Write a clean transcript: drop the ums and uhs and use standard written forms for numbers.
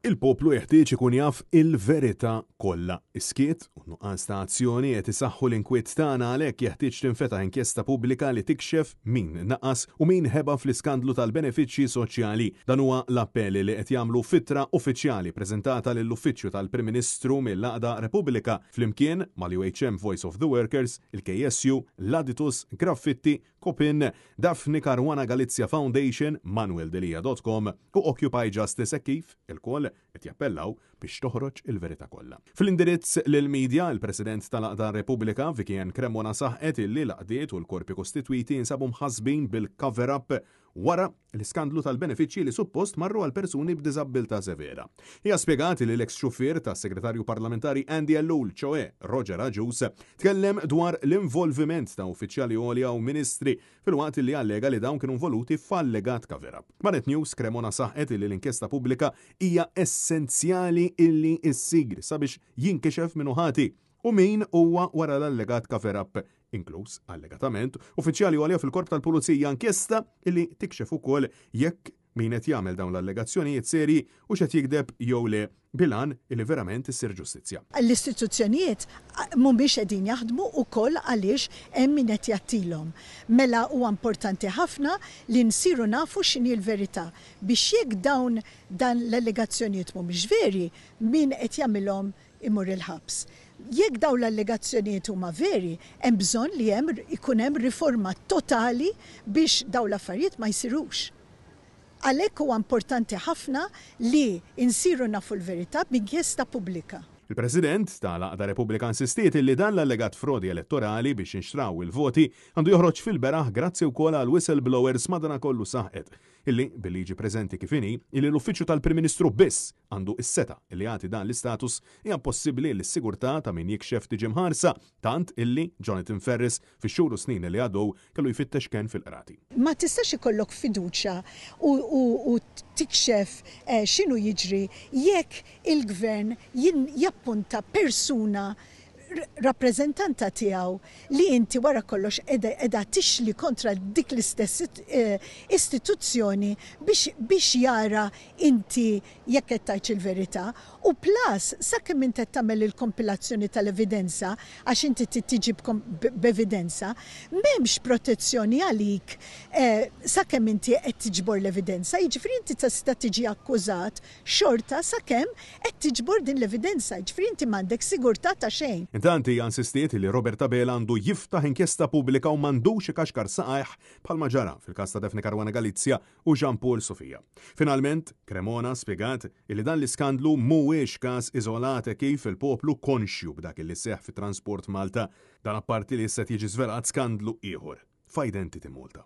Il-poplu jeħtieġ ikun jaf il-verità kollha. Is-skiet u n-nuqqas ta' azzjoni qed isaħħu l-inkwiet tagħna għalhekk jeħtieġ tinfetaħ inkjesta pubblika li tikxef min naqas u min ħeba fl-iskandlu tal-benefiċċji soċjali. Dan huwa l-appell li qed jagħmlu f'ittra uffiċjali preżentata lill-Uffiċċju tal-Prim Ministru mill-Għaqda Repubblika flimkien mal-UHM Voice of the Workers, il-KSU, l-Aditus, Graffitti, Kopin, Daphne Caruana Galizia Foundation, manueldelia.com u Occupy Justice hekk kif ilkoll qed jappellaw biex toħroġ il-verità kollha. Fl-indirizz lill-media, il-President tal-Għaqda Repubblika, Vicky Ann Cremona saħqet illi l-għaqdiet u l-korpi kostitwiti jinsabu mħassbin bil-cover-up wara l-iskandlu tal-benefiċċji li suppost marru għal persuni b'diżabbiltà severa. Hija spjegat li l-eks xufier tas-Segretarju Parlamentari Andy Ellul, ċoe Roger Agius, tkellem dwar l-involviment ta' uffiċjali għolja u ministri filwaqt li allega li dawn kienu involuti f'allegat cover-up. Ma' Net News, Cremona saħqet li l-inkjesta pubblika hija essenzjali illi ssir sabiex jinkixef min hu ħati u min huwa wara l-allegat cover-up inkluż, allegatament, uffiċjali għolja fil-Korp tal-Pulizija inkjesta illi tikxef ukoll jekk min qed jagħmel dawn l-allegazzjonijiet serji u x'qed jigdeb jew le bil-għan illi verament issir ġustizzja. L-istituzzjonijiet mhumiex qegħdin jaħdmu ukoll għaliex hemm min qed jgħattilhom. Mela huwa importanti ħafna li nsiru nafu x'inhi l-verità biex jekk dawn dan l-allegazzjonijiet mhumiex veri, min qed jagħmilhom imur il-ħabs. Jekk dawn l-allegazzjonijiet huma veri, hemm bżonn li hemm ikun hemm riforma totali biex dawn l-affarijiet ma jsirux. Għalhekk huwa importanti ħafna li nsiru nafu l-verità b'inkjesta pubblika. Il-President ta' l-Għaqda Repubblika insistiet illi dan l-allegat frodi elettorali biex inxtraw il-voti għandu joħroġ fil-beraħ grazzi wkoll għal whistleblowers madanakollu saħqet illi, bil-liġi preżenti kif inhi, illi l-Uffiċċju tal-Prim Ministru biss għandu s-setgħa illi jagħti dan l-istatus, hija impossibbli li s-sigurtà ta' min jikxef tiġi mħarsa, tant illi Jonathan Ferris fix-xhur u snin li għaddew kellu jfittex kenn fil-qrati. Ma tistax ikollok fiduċja u tikxef x'inhu jiġri jekk il-Gvern jappunta persuna rappreżentanta tiegħu li inti wara kollox qiegħda tixli kontra dik l-istess istituzzjoni biex biex jara inti jekk qed tgħidx il-verità u plus sakemm int qed tagħmel il-kompilazzjoni tal-evidenza għax inti trid tiġi b'evidenza m'hemmx protezzjoni għalik sakemm inti qed tiġbor l-evidenza jiġifieri inti tista' tiġi akkużat xorta sakemm qed tiġbor din l-evidenza, jiġifieri inti m'għandek sigurtà ta' xejn. Intant hija insistiet li Robert Abela għandu jiftaħ inkjesta pubblika u m'għandux ikaxkar saqajh bħalma ġara fil-każ ta' Daphne Caruana Galizia u Jean Paul Sofia. Finalment, Cremona spjegat illi dan l-iskandlu mhuwiex każ iżolat hekk kif il-poplu konxju b'dak illi seħħ fi Transport Malta. Dan apparti li issa qed jiġi żvelat skandlu ieħor f'Identity Malta.